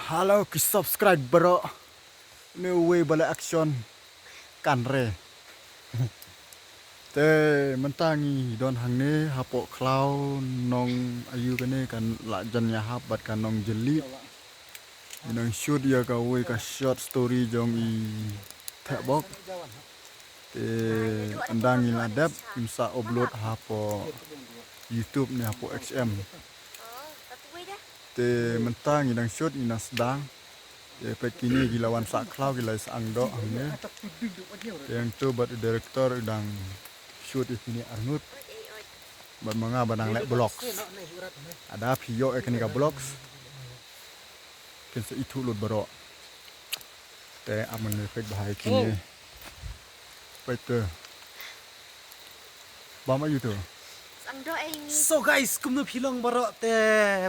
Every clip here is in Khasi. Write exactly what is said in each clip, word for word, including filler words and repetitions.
Hello ki subscribe bro. Ni uwei ba la action kan re. Te mynta ngi don hangne hapoh khlaw nong ayu kane kan la jan ïahap bad ka nong jylliew. Ngi nang shoot ïa kawei ka short story jong i Thehbok. Te ynda ngi la dep ngim sa upload hapoh YouTube ne hapoh X M. Te mynta ngi dang shoot ngi na sdang. Te peit kine ki la wan sah khlaw ki la sah angdoh hangne. Te hangto bad director dang shoot ïa kine arngut. Bad ma nga ba dang leh vlogs. Lada phi ïoh ïa kine ka vlogs kin sa ithuh lut baroh. Te amen ne peit ba hai kine. Peit te. Bam ayu tu. Sangdo ai ngi. So guys, kumno phi long baroh te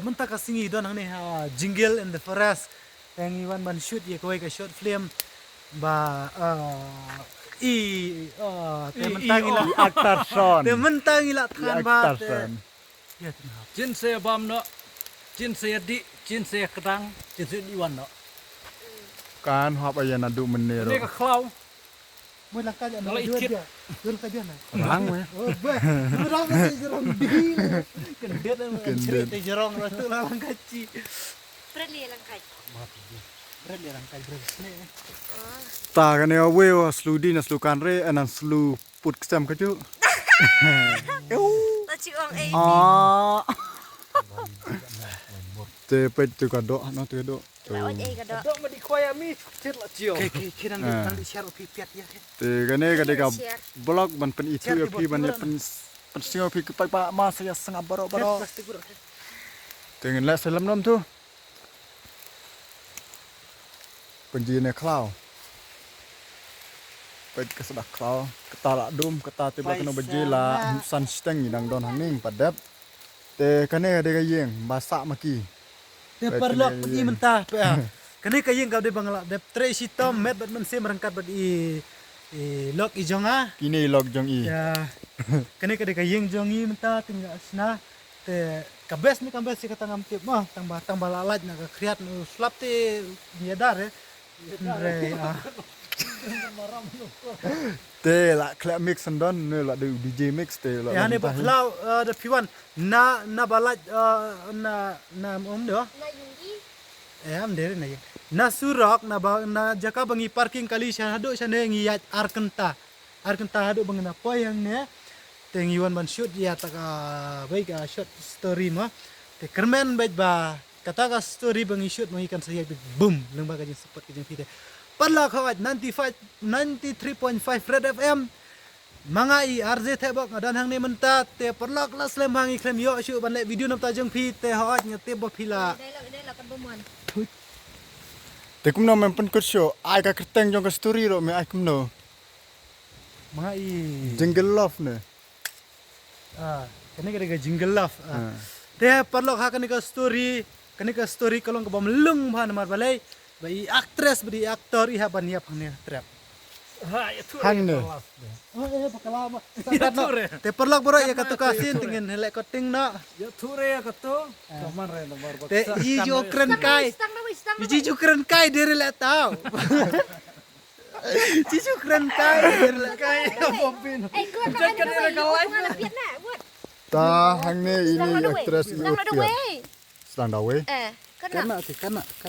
mynta ka sngi don hangne ha Jingle in the Forest. Te ngi wan ban shoot ïa kawei ka short film ba uh, i uh, te I- mynta i- ngi la i actor son. Te mynta ngi la I than ba actor te son. Ïa te na hap. Chin se bam no. Chin se di, chin se kedang, chin se di wan no. Kan hap aya na du menero. Ni ka khlaw. Mo langkah jan Kalau na ikit. Dia. Dia langkah jan na. Rang weh. Oh, bah. Rang weh jerong di. Kendet. Kendet. Te jerong ratu langkah ci. Bradley langkah. Bradley langkah Bradley. Ta kane wei wa slu di na slu kan re anan slu put ksem ka ju. Ta ci ong eh. Ah. Te peit tu ka doh no tu ka doh. La oi eh ka doh. Doh ma di khoya mi cit la cio. Ke ke ke nang di nang di share pi piat ya ke. Te kane ka dei ka blog ban pynithuh ïa phi ban ïa pyn pynsngew phi ki paidbah ma sa ïa sngap baroh baroh. Plastik baroh. Te ngin leh sa lem nom tu. Pynji ne khlaw. Peit ka sdang khlaw kata la dum kata te ba kano baje la san shiteng ngi dang don hangne pat dep. Te kane ka dei ka ïing ba sah ma ki. Te paralok peit i mynta pe a. Kane ka ïing ka dei ba nga la dep trei shitom met bad mynsiem ryngkat bad i i lok i jong nga. Kine i lok jong i. Ïa. Kane ka dei ka ïing jong i mynta te nga sna. Te ka best ne ka best ïa kata ngam tip mo tang ba tang ba la lait na ka khriat na u slap te ïa dar eh. Hynrei ah. Te la khleh mix sendon ne la dei u D J mix te la. Ïa ne ba khlaw da phi wan na na ba lait na na um do. Na yungi. Eh am dere na yeng. Na surok na ba na jaka ba ngi parking kali sha haduh sha ne ngi ïaid ar kynta. Ar kynta haduh ba ngi na poi hangne. Te ngi wan ban shoot ïa ta ka bai ka short story mo. Te kyrmen bad ba kata ka story ba ngi shoot mo ngi kan sa ïa bit boom leng ba ka jing support ka jing phi te. Paralok hawat ninety-five ninety-three point five Red F M. Ma nga i R J Thehbok nga don hangne mynta te paralok la slem ba ngi khlem ïoh shuh ban leh video na bynta jong phi te hawat nga tip ba phi la. Dai la dai la kan ba mon. Te kumno mem pynkut shuh ai ka kyrteng jong ka story ro me ai kumno. Ma i Jingle Love ne. Ah, kane ka dei ka Jingle Love. Ah. Te paralok ha kane ka story, kane ka story ka long ka bym lung bha namar balei ba i actress ba i actor i ha ban ïap hangne trep. Ha, ïa tu. Hangne. Oh eh ba kala ba. Ïa tu re. Te paralok baroh ïa ka tu ka scene te ngin leh cutting na. Ïa tu re ïa ka tu. Kaman re namar ba. Te i ju kren kai. I ju kren kai dei re leh tau. Jisu kren kai, kren kai, Bobin. Eh, kau tak ada duit. Kau tak ada duit. Ta hangne ini actress i Uthiat. Sedang da wei. Eh, kana. Kana ke kana.